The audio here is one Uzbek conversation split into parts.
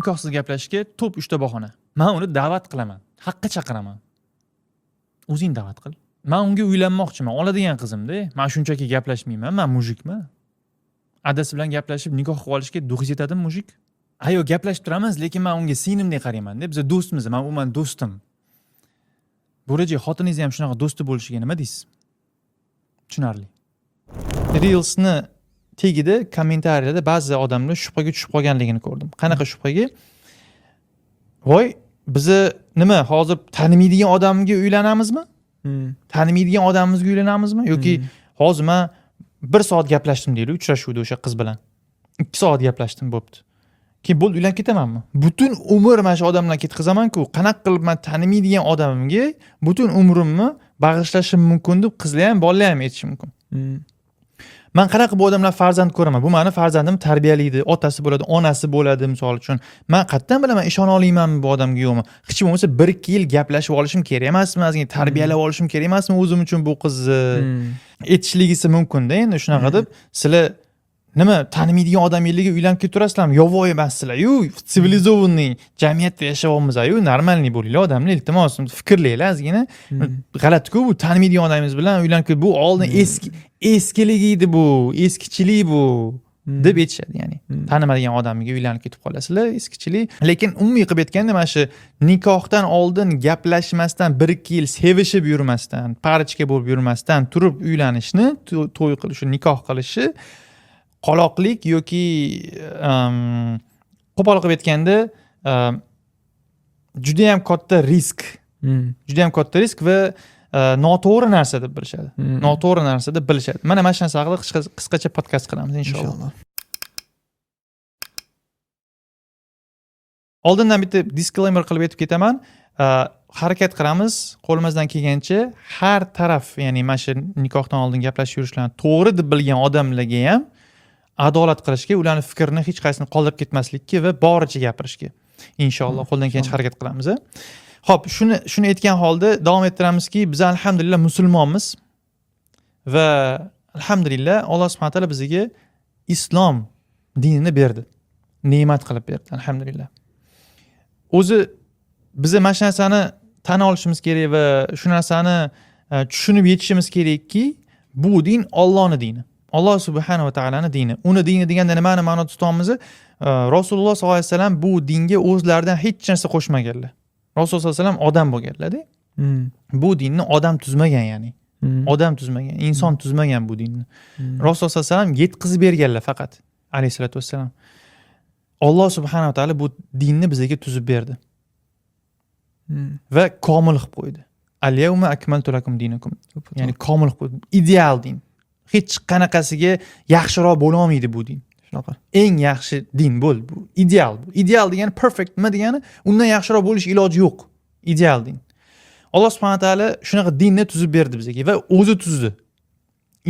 Nikohsiz gaplashishga top 3 ta bahona. Man uni da'vat qilaman, haqqa chaqiraman. O'zing da'vat qil. Man unga uylanmoqchiman, oladigan qizim-da. Man shunchaki gaplashmayman, man мужик man. Adasi bilan gaplashib nikoh qilib olishga дух ingiz yetadimi, мужик? A yo'q, gaplashib turamiz, lekin man unga singlimdek qarayman-da. Biz do'stmiz, man u mani do'stim. Bo'raji, xotiningizni ham shunaqa do'sti bo'lishiga nima deysiz? Tushunarli. Reelsni tagida kommentariyada ba'zi odamlar shubhaga tushib qolganligini ko'rdim. Qanaqa shubhaga? Voy, bizni nima, hozir tanimaydigan odamga uylanamizmi? Tanimaydigan odamimizga uylanamizmi? Yoki hozir man 1 soat gaplashdim deylik, uchrashuvda o'sha qiz bilan. 2 soat gaplashdim, bo'pti. Keyin bo'ldi, uylanib ketamanmi? Butun umr mana shu odam bilan ketkazaman-ku. Qanaqa qilib man tanimaydigan odamimga butun umrimni bag'ishlashim mumkin deb qizlar ham, bolalar ham aytishi mumkin. Man qanaqa bu odam bilan farzand ko'raman? Bu mani farzandim tarbiyalaydi, otasi bo'ladi, onasi bo'ladi misol uchun. Man qayerdan bilaman, ishona olmaymanmi bu odamga yo'qmi? Hech bo'lmasa 1-2 yil gaplashib olishim kerak emasmi? Ozgina tarbiyalab olishim kerak emasmi o'zim uchun bu qizni? Aytishligisi mumkin-da endi shunaqa deb. Sizlar nima, tanimaydigan odamlarga uylanib ketaverasizlarmi? Yovvoyi emassizlar-yu, цивилизованный jamiyatda yashayapmiz-yu, нормальный bo'linglar odamlar, iltimos, fikrlanglar ozgina. G'alati-ku bu, tanimaydigan odamingiz bilan uylanib ket, bu oldin eskilik edi bu, eskichilik bu deb aytishadi, ya'ni. Tanimadigan odamga uylanib ketib qolasizlar, eskichilik. Lekin umumiy qilib aytganda, mana shu nikohdan oldin gaplashmasdan, 1-2 yil sevishib yurmasdan, парочка bo'lib yurmasdan turib uylanishni, to'y qilish, nikoh qilishi qoloqlik yoki qo'pol qilib aytganda judayam katta risk. Judayam katta risk va noto'g'ri narsa deb bilishadi. Noto'g'ri narsa deb bilishadi. Mana shu narsa haqida qisqacha podkast qilamiz inshaalloh. Inshaalloh. Oldindan bitta disclaimer qilib aytib ketaman. Harakat qilamiz qo'limizdan kelgancha har taraf, ya'ni mana shu nikohdan oldin gaplashib yurishlarni to'g'ri deb bilgan odamlarga ham adolat qilishga, ularning fikrini hech qaysini qoldirib ketmaslikka va boricha gapirishga. Inshaalloh qo'ldan kelgancha harakat qilamiz. Xo'p, shuni aytgan holda davom ettiramizki, biz alhamdulillah musulmonmiz va alhamdulillah Alloh subhanahu va taolo bizga islom dinini berdi. Ne'mat qilib berdi, alhamdulillah. O'zi biz mana shu narsani tan olishimiz kerak va shu narsani tushunib yetishimiz kerakki, bu din Allohning dini. Alloh subhanahu va taolaning dini. Uni dini deganda nimani ma'no tutamiz? Rasululloh sollallohu alayhi vasallam bu dinga o'zlaridan hech narsa qo'shmaganlar. Rasululloh sollallohu alayhi vasallam odam bo'lganlar-da. Bu dinni odam tuzmagan, ya'ni. Odam tuzmagan, inson tuzmagan bu dinni. Rasululloh sollallohu alayhi vasallam yetkazib berganlar faqat, alayhisalatu vassalam. Alloh subhanahu va taolo bu dinni bizga tuzib berdi. Va komil qilib qo'ydi. Al-yawma akmaltu lakum dinakum. Ya'ni komil qilib qo'ydi. Ideal din. Hech qanaqasiga yaxshiroq bo'la olmaydi bu din. Shunaqa. Eng yaxshi din bo'ldi bu. Ideal bu. Ideal degani perfect nima degani? Undan yaxshiroq bo'lish iloji yo'q. Ideal din. Alloh subhanahu va taolo shunaqa dinni tuzib berdi bizga va o'zi tuzdi.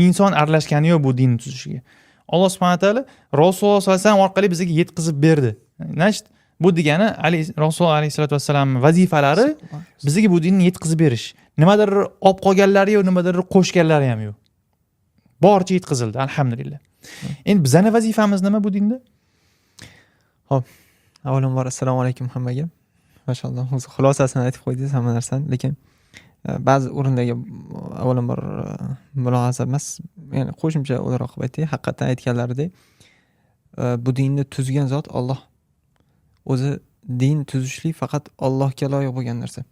Inson aralashgani yo'q bu dinni tuzishiga. Alloh subhanahu va taolo Rasululloh sollallohu alayhi vasallam orqali bizga yetkazib berdi. Значит, bu degani Rasululloh alayhisolatu vassalam vazifalari bizga bu dinni yetkazib berish. Nimadir olib qolganlari yo'q, nimadir qo'shganlari ham yo'q. Boricha yetkazildi, alhamdulillah. Endi bizning vazifamiz nima bu dinda? Xo'p, avvalambor assalomu alaykum hammaga. Mashalloh, o'zi xulosasini aytib qo'ydingiz hamma narsani, lekin ba'zi o'rinlarga avvalambor mulohaza emas, ya'ni qo'shimcha o'laroq qilib aytay, haqiqatan aytganlaridek, bu dinni tuzgan zot Alloh. O'zi din tuzishlik faqat Allohga loyiq bo'lgan narsa.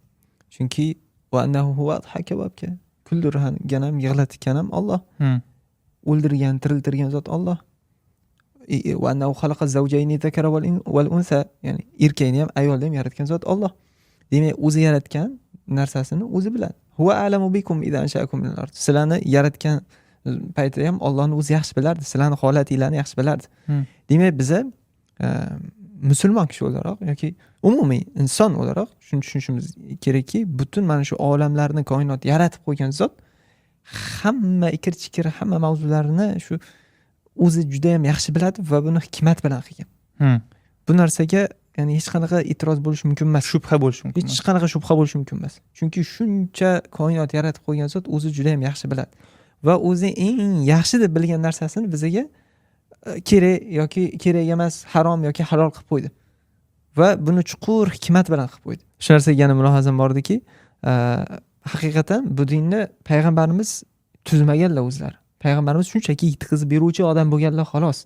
Chunki va annahu huwa adhaka va abka. Kuldirgan ham, yig'latgan ham Alloh. O'ldirgan, tiriltirgan zot Alloh. Va annahu khalaqa zawjayni zakara wal unsa, ya'ni erkakni ham, ayolni ham yaratgan zot Alloh. Demak, o'zi yaratgan narsasini o'zi biladi. Huwa a'lamu bikum idza ansha'akum minal ard. Sizlarni yaratgan paytida ham Allohni o'zi yaxshi bilardi, sizlarni holatinglarni yaxshi bilardi. Demak, biza musulmon kishi o'laroq yoki umumiy inson o'laroq shuni tushunishimiz kerakki, butun mana shu olamlarni, koinot yaratib qo'ygan zot hamma ikir-chikir, hamma mavzularni shu o'zi juda ham yaxshi biladi va buni hikmat bilan qilgan. Bu narsaga, ya'ni hech qanaqa e'tiroz bo'lishi mumkin emas. Shubha bo'lishi mumkin Hech qanaqa shubha bo'lishi mumkin emas. Chunki shuncha koinot yaratib qo'ygan zot o'zi juda ham yaxshi biladi va o'zi eng yaxshi deb bilgan narsasini bizga kerak yoki kerak emas, harom yoki halol qilib qo'ydi. Va buni chuqur hikmat bilan qilib qo'ydi. Shu narsaga yana mulohazam bor ediki, haqiqatan bu dinni payg'ambarimiz tuzmaganlar o'zlari. Payg'ambarimiz shunchaki yetkazib beruvchi odam bo'lganlar, xolos.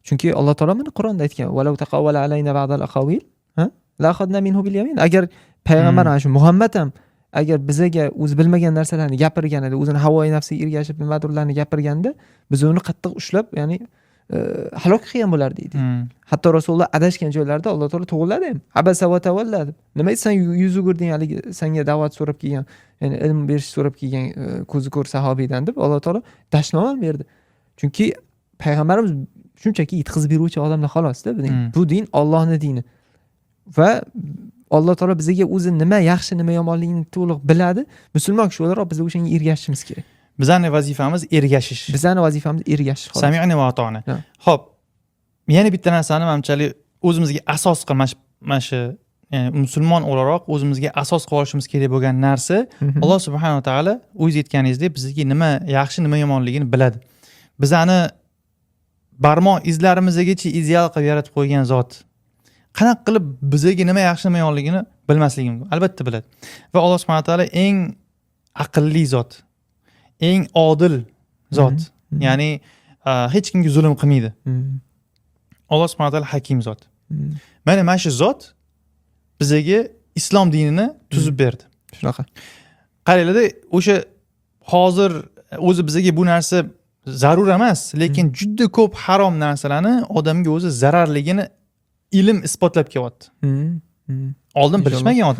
Chunki Alloh taolo mana Qur'onda aytgan: "Valau taqawwala alayna ba'dal aqawil, ha, la akhadna minhu bil yamin." Agar payg'ambar, mana shu Muhammad ham agar bizaga o'zi bilmagan narsalarni gapirganida, o'zini havoyi nafsiga ergashib nimadirlarni gapirganda, biz uni qattiq ushlab, ya'ni halok qilgan bo'lardik deydi. Hatto Rasululloh adashgan joylarida Alloh taolo to'g'irladi ham: "Abasa va tavalla" deb. Nima, san yuz o'girding haligi sanga da'vat so'rab kelgan, ya'ni ilm berish so'rab kelgan ko'zi ko'r sahobiydan, deb Alloh taolo dashnom ham berdi. Chunki payg'ambarimiz shunchaki yetkazib beruvchi odamlar, xolosda. Bu din, bu din Ollohni dini va Alloh taolo bizga o'zi nima yaxshi, nima yomonligini to'liq biladi. Musulmon kishi o'laroq biz o'shanga ergashishimiz kerak. Bizani vazifamiz ergashish. Bizani vazifamiz ergashish, xolos. Sami'na va ata'na. Ha. Ho'p, yana bitta narsani manimchalik o'zimizga asos qilib, mana shu, ya'ni musulmon o'laroq o'zimizga asos qilib olishimiz kerak bo'lgan narsa: Alloh subhanava taolo, o'zingiz aytganingizdek, bizga nima yaxshi, nima yomonligini biladi. Bizani barmoq izlarimizgacha ideal qilib yaratib qo'ygan zot qanaqa qilib bizaga nima yaxshi, nima yomonligini bilmasligi mumkin? Albatta biladi. Va Alloh subhana taolo eng aqlli zot, eng odil zot, ya'ni hech kimga zulm qilmaydi. Alloh subhana taolo hakim zot. Mana shu zot bizaga islom dinini tuzib berdi. Shunaqa. Qaranglarda, o'sha hozir o'zi bizaga bu narsa zarur emas, lekin juda ko'p harom narsalarni odamga o'zi zararligini ilm isbotlab kelyapti. Oldin Inshaalloh. bilishmagan odam.